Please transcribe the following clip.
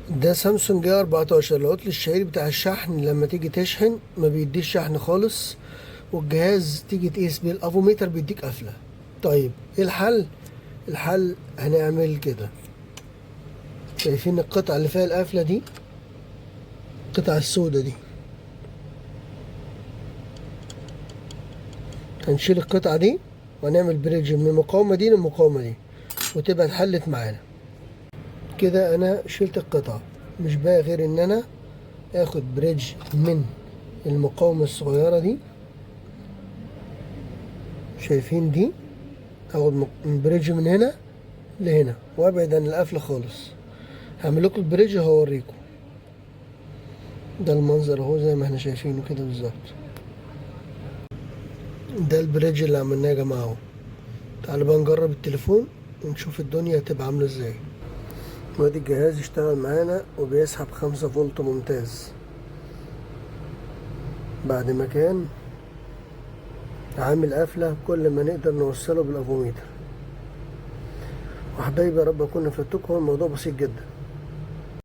ده سامسونج اي 14. العطل الشهير بتاع الشحن، لما تيجي تشحن ما بيديش شحن خالص، والجهاز تيجي تقيس بالافوميتر بيديك قفله. طيب ايه الحل؟ الحل هنعمل كده. شايفين القطعة اللي فيها القفله دي، القطعة السوداء دي، هنشيل القطعة دي وهنعمل بريدج من المقاومة دي للمقاومة دي، وتبقى اتحلت معانا كده. انا شلت القطعة، مش باقي غير ان انا اخد بريدج من المقاومة الصغيرة دي، شايفين دي، اخد بريدج من هنا لهنا وابعد عن القفل خالص. هعمل لكم البريدج وهوريكم. ده المنظر اهو زي ما احنا شايفينه كده بالظبط. ده البريدج اللي عملناه يا جماعة اهو. تعالوا بقى نجرب التليفون ونشوف الدنيا هتبقى عاملة ازاي. وادي الجهاز اشتغل معانا وبيسحب 5 فولت ممتاز، بعد ما كان عامل قفلة كل ما نقدر نوصله بالافوميتر. وحبايبي يا رب اكون افدتكم، الموضوع بسيط جدا.